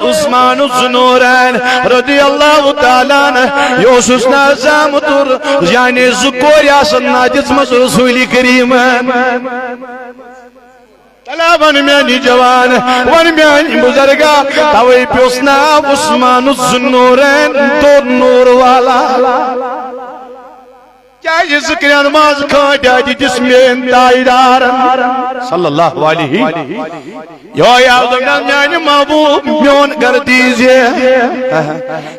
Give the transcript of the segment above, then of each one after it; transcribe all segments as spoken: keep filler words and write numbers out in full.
عثمان ذو النورین رضی اللہ تعالیٰ عنہ، یہِ اوسُس نہٕ زامُت، یعنی زٕ کورِ آسن نہٕ دِژمٕژ رسول کریٖمن۔ تلا ون میانہِ جوان، ون میانہِ بزرگا، توے پیوس ناو عثمان ذو النورین، دو نور والا۔ کیازِ ذکرن منٛز کھٲنٹۍ دِتِس میٲنۍ تاجدارن صلی اللہ علیہ۔ یہوے آو دوٚپنس میانہِ محبوب میون گرٕ دیٖزِ۔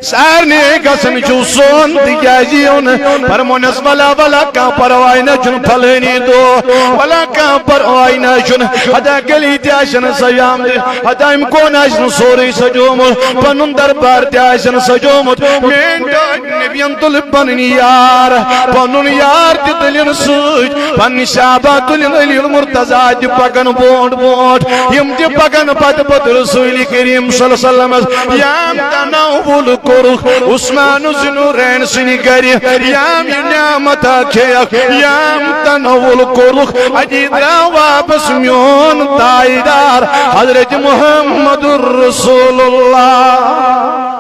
سارنٕے گژھن چھُ سون، تِکیازِ یُن۔ فرمونس ولا ولا کانٛہہ پرواے نہ چھُنہٕ فلٲنی دۄہ، ولا کانٛہہ پرواے نہ چھُنہٕ۔ ہتا گلی تہِ آسن سجامتہِ، ہتا امہِ کُن آسن سورُے سجومُت، پنُن دربار تہِ آسن سجومُت۔ میٲنۍ ٹٲٹھۍ نبین تُل پنٕنۍ یار، پنُن یار تہِ تُلِن سۭتۍ، پنٕنۍ صحابہ تُلِن علی المرتضی تہِ پکن برونٛٹھ برونٛٹھ، یِم تہِ پکن پتہٕ پتہٕ رسول کریم صلی اللہ علیہ وسلمس۔ یام تناول کوٚرُکھ عثمان ذو النورین سٕنٛدِ گرِ، یام یہِ نعمت کھیٚیکھ، یام تناول کوٚرُکھ، اتی درٛاو واپس میون تاجدار حضرت محمد رسول اللہ۔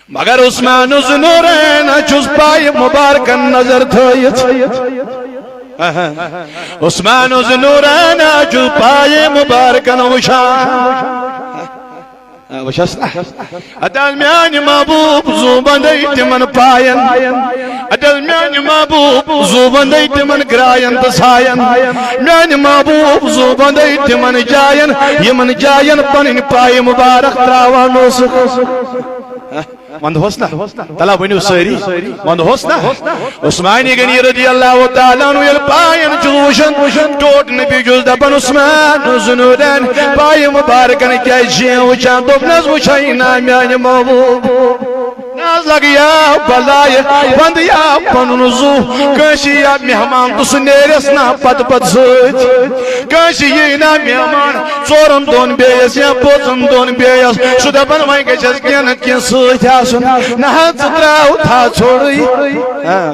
مگر عثمان ذو النورین چھُس پایہِ مبارکن نظر تھٲیِتھ۔ عثمان ذو النورین چھُس پایہِ مبارکن وٕچھان۔ آ، وٕچھس نا۔ اتہِ حظ میانہِ محبوب زُو بندے تِمن پاین۔ اتہِ حظ میانہِ محبوب زُو بندے تِمن گراین تہٕ ساین۔ میانہِ محبوب زُو بندے تِمن جاین، یِمن جاین پنٕنۍ پایہِ مبارک تراوان اوسُکھ۔ وندہوس نا؟ تلا ؤنِو سٲری۔ وندہوس نا؟ عثمان غنی رضی اللہ تعالیٰ عنہ ییٚلہِ پاین چھُ وٕچھان، ٹوٹھ نبی چھُس دپان، عثمان ذو النورین، پایہِ مبارکن کیازِ چھِ وٕچھان؟ دوٚپنس، وٕچھے نا میانہِ محبوب۔ نہ حظ لگہِ یا بلایہِ، بندٕ یا پنُن زُو، کٲنٛسہِ یا مہمان تہٕ سُہ نیرٮ۪س نا پتہٕ پتہٕ سۭتۍ۔ کٲنٛسہِ یی نا مہمان، ژورن دۄہن بیٚیِس یا پانٛژن دۄہن بیٚیِس، سُہ دپان، وۄنۍ گژھٮ۪س کینٛہہ نتہٕ کینٛہہ سۭتۍ آسُن۔ نہ حظ، ژٕ ترٛاو تھا ژھوٚرُے۔ ہاں۔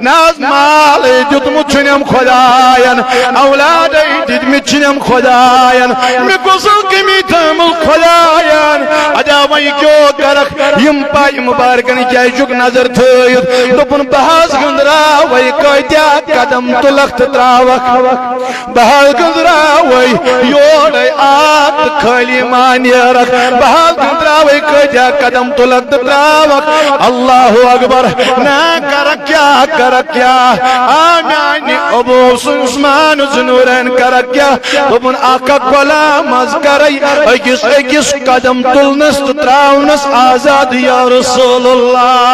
نہ حظ، مالے دیُتمُت چھُنم خۄداین، اولادے دِتمٕتۍ چھِنم خۄداین، مےٚ کۄس کٔمی تھٲومٕژ خۄداین؟ ادا وۄنۍ کیٛاہ کرکھ؟ یِم پایہِ مُبارکن کیٛازِ چھُکھ نظر تھٲیِتھ؟ دوٚپُن، بہٕ حظ گٔنٛزراوے کٲتیٛاہ قدم تُلکھ تہٕ ترٛاوکھ۔ بہٕ حظ گٔنٛزراوے یورے آب تہٕ خٲلی ما نیرکھ۔ بہٕ حظ گٔنٛزراوے کٲتیٛاہ قدم تُلکھ تہٕ ترٛاوکھ۔ اللہ اکبر۔ نا کرکھ کیٛاہ، کرکھ کیٛاہ؟ آ میانہِ ابو عثمان ذو النورین کرکھ کیٛاہ؟ دوٚپُن، اکھ اکھ غلام حظ کرے أکِس أکِس قدم تُلنس تہٕ ترٛاونس آزاد یا رسول اللہ۔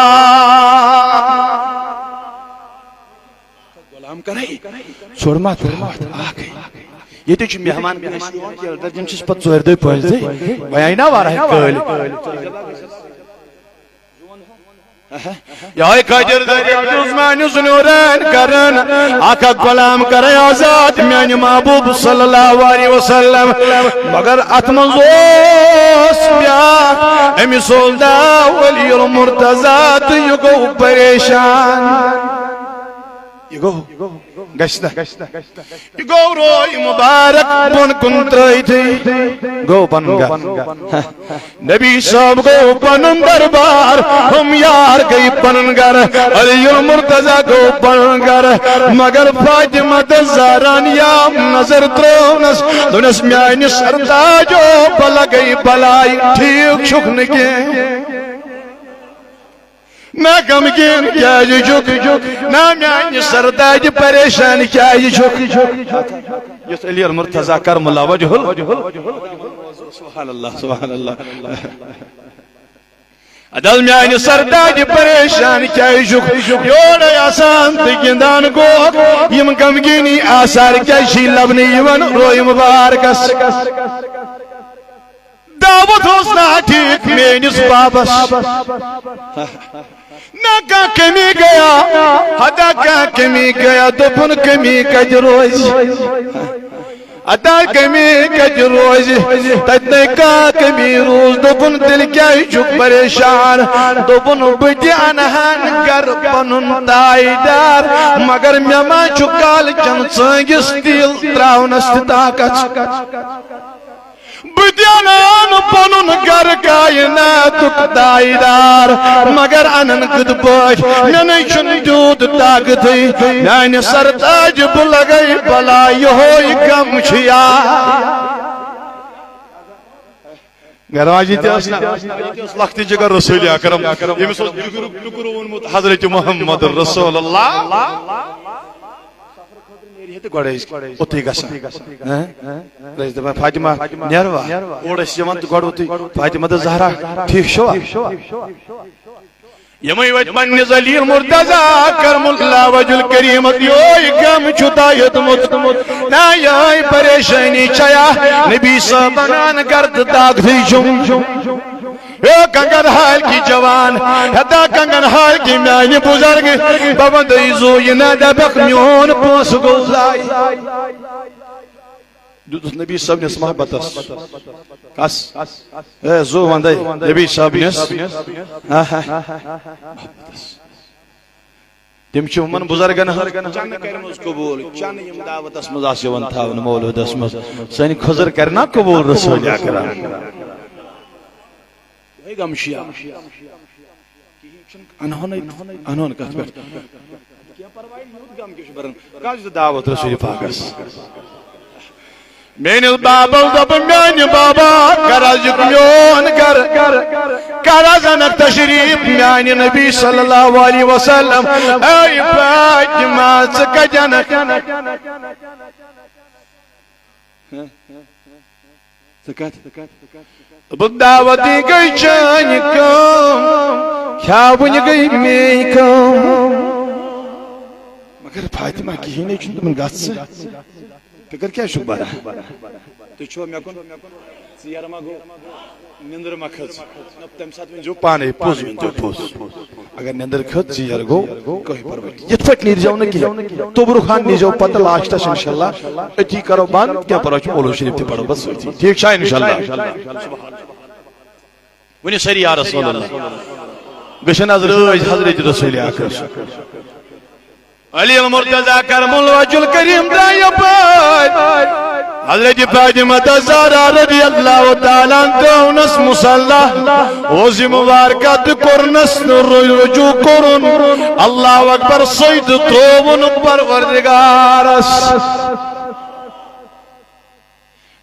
غلام کرے، ژھوٚر ما ترٛاوتھ اکھ۔ ییٚتہِ چھُ مہمان کٲنٛسہِ یِوان، تیٚلہِ دَپہِ، یِم چھِس پتہٕ ژورِ دۄہہِ پانٛژِ دۄہہِ۔ وۄنۍ آیہِ نا واریاہ کٲلۍ۔ یہے قدر دٔریاو عثمان ذو النورین کرن، اکھ اکھ غلام کرے آزاد میانہِ محبوب صلی اللہ علیہ وسلم۔ مگر اتھ منٛز اوس بیاکھ، أمِس اوس ناو علی المرتضی تہٕ یہِ گوٚو پریشان۔ یہِ گوٚو گژھِ نہ۔ یہِ گوٚو روے مُبارک بۄن کُن ترٛٲوِتھٕے گوٚو پنُن گرٕ۔ نبی صٲب گوٚو پنُن دربار، ہُم یار گٔے پنُن گرٕ، علی المرتضی گوٚو پنُن گرٕ۔ مگر فاطمہ تہٕ زہرا یام نظر ترٲونس، دوٚپنس، میانہِ سرداجو، بلہ گٔے بلاے، ٹھیک چھُکھ نہٕ کینٛہہ۔ نہ غمگیٖن کیٛازِ چھُکھ؟ نہ میانہِ سرداجہِ پریشان کیٛازِ چھُکھ؟ یُس علی المرتضی کرم اللہ وجہ ال-، سبحان اللہ، سبحان اللہ۔ ادل میانہِ سرداجہِ پریشان کیٛازِ چھُکھ؟ یورے آسان تہٕ گِنٛدان گوکھ، یِم غمگیٖنی آثار کیٛازِ چھِ لبنہٕ یِوان روے مبارکس؟ دعوت اوس نہ ٹھیک میٲنِس بابس۔ نہ کانٛہہ کمی گیا، ہتا کانٛہہ کمی گیا، دوٚپُن کمی کتہِ روزِ؟ ہتا کمی کتہِ روزِ؟ تتہِ نے کانٛہہ کمی روٗز، دوٚپُن تیٚلہِ کیٛازِ چھُکھ پریشان؟ دوٚپُن بہٕ تہِ انہٕ ہن گرٕ پنُن تاجدار، مگر مےٚ ما چھُ کالہٕ چن ژٲنٛگِس تیٖل تراونس تہِ طاقت؟ بہٕ تہِ اَنان پنُن گرٕ کایناتُک تاجدار، مگر اَنن کِتھ پٲٹھۍ؟ مےٚ نَے چھُنہٕ تیوٗت طاقتٕے، میانہِ سرتاج بہٕ لگے بلا، یِہوے غم چھُ یار۔ گرواجی تہِ ٲس نا، یہِ تہِ اوس لۄکٹہِ جگر رسول اکرم، ییٚمِس اوس جگرُک ٹُکرٕ ووٚنمُت حضرت محمد رسول اللہ۔ نیرِ ہے تہٕ گۄڈَے أسۍ اوٚتُے گژھان۔ ہہ؟ أسۍ دَپان، فاطمہ، نیروا؟ اورٕ ٲسۍ یِوان تہٕ گۄڈٕ اوٚتُے۔ فاطمہ تہٕ زہرا، ٹھیٖک چھُوا؟ یِمَے وٲتۍ پنٛنہِ ذلیل مرتضیٰ کرم اللہ وجہ الکریٖمَس یِہوٚے غم چھُ تۄہہِ ہیوٚتمُت۔ نہ، یِہوٚے پریشٲنی چھَیا؟ نبی صٲب وَنان، گَردٕ داغ تھٕے چھُم۔ اے کنگن حال کی جوان، ہتا کنگن حال کی میانہِ بزرگ، بابا دئی زو یہ نہ دبک میون پونس گو ضائع۔ دیُتُس نبی صٲبنِس محبتس۔ کس؟ اے زو وندے نبی صٲبنِس۔ تِم چھِ یِمن بُزرگن ہٕنٛز چنہٕ کٔرمٕژ قبوٗل، چنہٕ یِم دعوتس منٛز آسہٕ یِوان تھاونہٕ مولوٗدس منٛز۔ سٲنۍ خضر کرِ نا قبوٗل رسول اکرم؟ یِہوٚے غم چھُ یا۔ کِہیٖنۍ چھُنہٕ، انہونٕے، انہون کتھ پٮ۪ٹھ؟ کینٛہہ پرواے نہٕ، یوٗت غم کیٛاہ چھُ بران؟ کانٛہہ چھُ دعوت رسول پاکس۔ میٲنِس بابس دوٚپُن، میانہِ بابا، کر حظ یہِ میون گرٕ، کر حظ انکھ تشریف میانہِ نبی صلی اللہ علیہ وسلم۔ اے فاطمہ، ژٕ کتہِ انکھ؟ ژٕ کتہِ؟ دوٚپُن، دعوتی گٔے چٲنۍ کٲم، کھیاوٕنۍ گٔے میٲنۍ کٲم۔ مگر فاطمہ کِہیٖنۍ چھُنہٕ، دوٚپُن، گژھ ژٕ۔ فکر کیٛاہ چھُکھ بران؟ تُہۍ چھِوا مےٚ کُن؟ ژیر ما گوٚو؟ نِندٕر ما کھٔژ؟ نہ، تَمہِ ساتہٕ ؤنۍزیو پانَے، پوٚز ؤنۍزیو، پوٚز۔ اگر نِندٕر کھٔژ، ژیر گوٚو، کٕہٕنۍ پرواے۔ یِتھ پٲٹھۍ نیٖرزیو نہٕ کینٛہہ۔ توبرُک خان نیٖزیو پتہٕ لاسٹَس، انشاءاللہ۔ أتی کرو بند، کینٛہہ پرواے چھُنہٕ، مولوی شریف تہِ پرو بس أتی۔ ٹھیٖک چھا انشاءاللہ؟ ؤنِو سٲری یا رسول اللہ۔ گٔژھِن حظ رٲضۍ حضرت رسول اکرم۔ علی المرتضی کرم الوجہ الکریم درٛاے یپٲرۍ۔ حضرت فاطمہ زہرا رضی اللہ تعالیٰ عنہا ترٛٲونس مصلی۔ اوس ذمہٕ وار کتھ کوٚرنس نہٕ رُ-، رجوع کوٚرُن۔ اللہ اکبر، سجدٕ ترٛووُن پروردگارس۔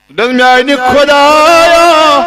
دوٚپ، میانہِ خدایا،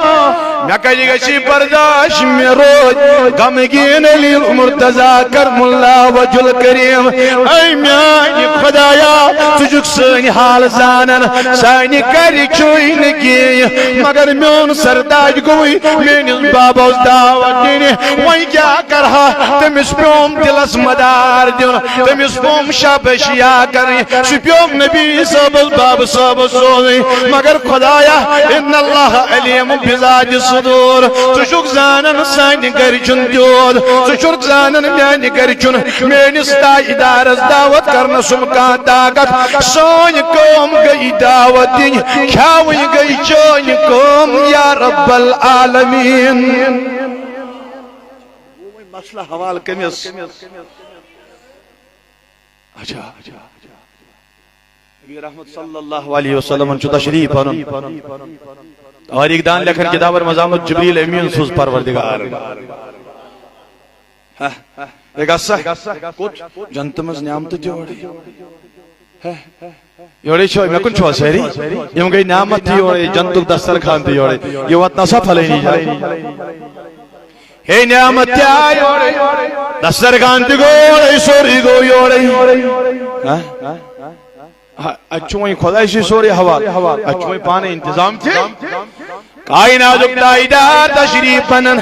مےٚ کتہِ گژھِ برداش، مےٚ روٗد غمگیٖن علی مرتضی کرم اللہ وجہ الکریم۔ اے میانہِ خدایا، ژٕ چھُکھ سٲنۍ حال زانان، سانہِ گرِ چھُے نہٕ کینٛہہ، مگر میون سرتاج گوٚوُے میٲنِس بابس دعوت دِنہِ۔ وۄنۍ کیٛاہ کرٕ ہا؟ تٔمِس پیوم دِلس مدار دیُن، تٔمِس پیوم شابٲشِیا کرٕنۍ، سُہ پیوم نبی صٲبس، بابہٕ صٲبس سوزٕنۍ۔ مگر خدایا، ان اللہ علیم بذات الصدور، ژٕ چھُکھ زانان سانہِ گرِ چھُنہٕ تیوٗت، ژٕ چھُکھ زانان میانہِ گرِ چھُنہٕ میٲنِس تاجدارس دعوت کرنس سُم کانٛہہ طاقت۔ سٲنۍ کٲم گٔے دعوت دِنۍ، کھیاوٕنۍ گٔے چٲنۍ کٲم یا رب العالمین۔ مسئلہ حوالہٕ کٔمِس؟ اچھا، نبی رحمت صلی اللہ علیہ وسلم چھُ تشریف انُن۔ تاریخ دان لیکھن کتابن منٛز آمُت، جبریل امین سوز پروردگار۔ ہہ، ہے گژھ سا۔ کوٚت؟ جنتہٕ منٛز نعمتہٕ تہِ اورے۔ ہہ۔ یورے چھو، مےٚ کُن چھوا سٲری؟ یِم گٔے نعمت تہِ یورے، جنتُک دسترخوان تہِ یورے۔ یہِ واتناو سا پھلٲنی جایہِ۔ ہے نعمت تہِ آے یورے، دسترخوان تہِ گوٚو یورے، سورُے گوٚو یورے۔ ہہ؟ ہہ، اتہِ چھُ وۄنۍ خۄداے سٕے سورُے حوالہٕ، اتہِ چھُ وۄنۍ پانے انتظام تہِ۔ کائناتُک تاجدار تشریف انان،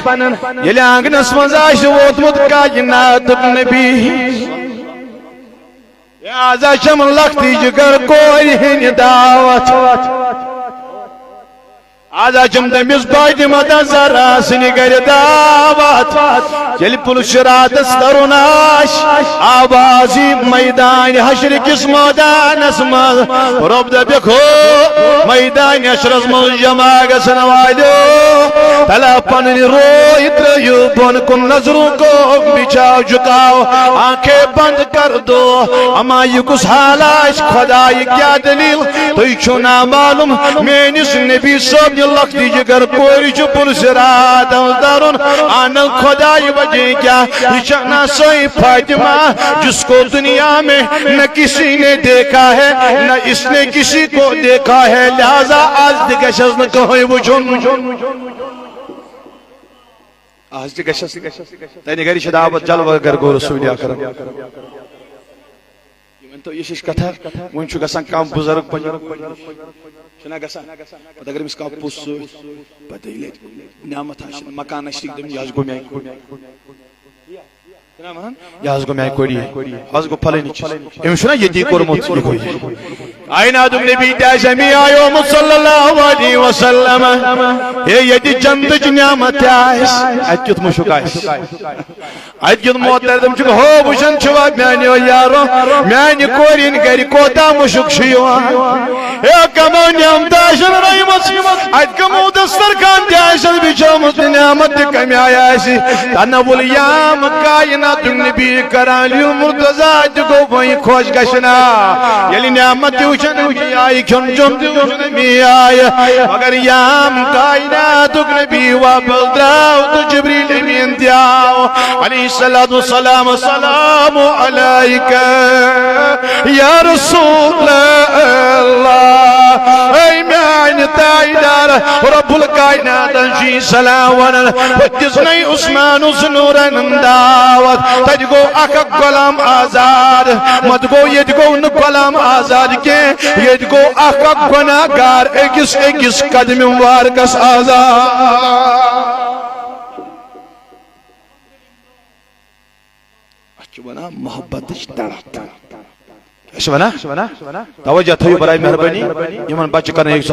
ییٚلہِ آنگنس منٛز آسہِ ووتمُت کائناتُک نبی، لہذا چھم لۄکٹہِ جگر کورِ ہٕنٛدِ دعوت۔ از چھم تٔمِس فاطمہ زہرا سٕنٛدِ گرِ دعوت۔ ییٚلہِ پُل صراطس ترُن آسہِ، آواز یی میدان حشر کِس مٲدانس منٛز۔ رۄب دپکھ، ہو میدان حشرس منٛز جمع گژھن والیو، تلا پنٕنۍ روے ترٲیِو بۄن کُن، نظروں کو بچھاؤ جھکاؤ، آنکھیں بند کر دو۔ اما یہِ کُس حال آسہِ، خدا، یہِ کیٛاہ دٔلیٖل؟ تُہۍ چھِو نا معلوم، میٲنِس نبی صٲب لۄکٹہِ جگر کورِ چھُ پُل صراط ترُن۔ اَنن خۄدایہِ وجہ کیٛاہ؟ یہِ چھَنا سۄے فاطمہ، جس کو دنیا میں نہ کسی نے دیکھا ہے، نہ اس نے کسی کو دیکھا ہے، لہذا آز تہِ گژھٮ۪س نہٕ کٕہٕنۍ وٕچھُن۔ آز تہِ گژھٮ۪س۔ تَنہِ گرِ چھِ دعوت جلوہ گر گوٚو رسول اکرم۔ یہِ ؤنۍ تو، یہِ چھِ کتھا، وۄنۍ چھُ گژھان کانٛہہ بُزرگ پنُن، چھُنہ گژھان؟ پتہٕ اگر أمِس کانٛہہ پوٚژھ سۭتۍ، پتہٕ ییٚلہِ نعمت آسہِ، مکان آسہِ، دٔپِن، یہِ حظ گوٚو میٛانہِ کورِ۔ چھُنہ وَنان؟ یہِ حظ گوٚو میٛانہِ کورِ، یہِ حظ گوٚو پھلٲنِس۔ أمِس چھُنہ ییٚتی کوٚرمُت، یہِ گوٚو یہِ۔ کایناتُک نبی تہِ آسہِ اَمی آیہِ آمُت صلی اللہ علیہ وسلم۔ ہے، ییٚتہِ جنتٕچ نعمت تہِ آسہِ، اَتہِ کیُتھ مُشُک آسہِ۔ اتہِ کیُتھ محترم چھُ، ہو وٕچھان چھِوا میانیو یارو، میانہِ کورِ ہِنٛدِ گرِ کوتاہ مُشُک چھُ یِوان۔ ہے کمو نعمتہٕ آسن رٔیمٕژ، اتہِ کمو دسترخان تہِ آسن بِچھٲومٕژ، نعمت تہِ کمہِ آیہِ آسہِ۔ تنوُل یام کایناتُک نبی کران لیو مرتضی تہِ گوٚو وۄنۍ خۄش گژھنا۔ ییٚلہِ نعمت تہِ وٕچھن، أمی آیہِ کھیوٚن چیوٚن تہِ وٕچھن، أمی آیہِ۔ مگر یام کایناتُک نبی واپس درٛاو تہٕ جبریل امین تہِ آو۔ علیہ الصلوۃ والسلام، السلام علیک یا رسول اللہ۔ اے میانہِ تاجدار، رب الکائناتن چھُ سلام ونان، پٔتِس نے عثمان زنورن دعوت۔ تتہِ گوٚو اکھ اکھ غلام آزاد، مت گوٚو ییٚتہِ گوٚو نہٕ غلام آزاد کینٛہہ، ییٚتہِ گوٚو اکھ اکھ گۄناہ گار أکِس أکِس قدمہِ مبارکس آزاد۔ اتھ چھِ ونان محبتٕچ تڑپ۔ أسۍ چھِ ونان، توجہ تھٲیِو برائے مہربٲنی، یِمن بچہٕ کرن أکۍ سُہ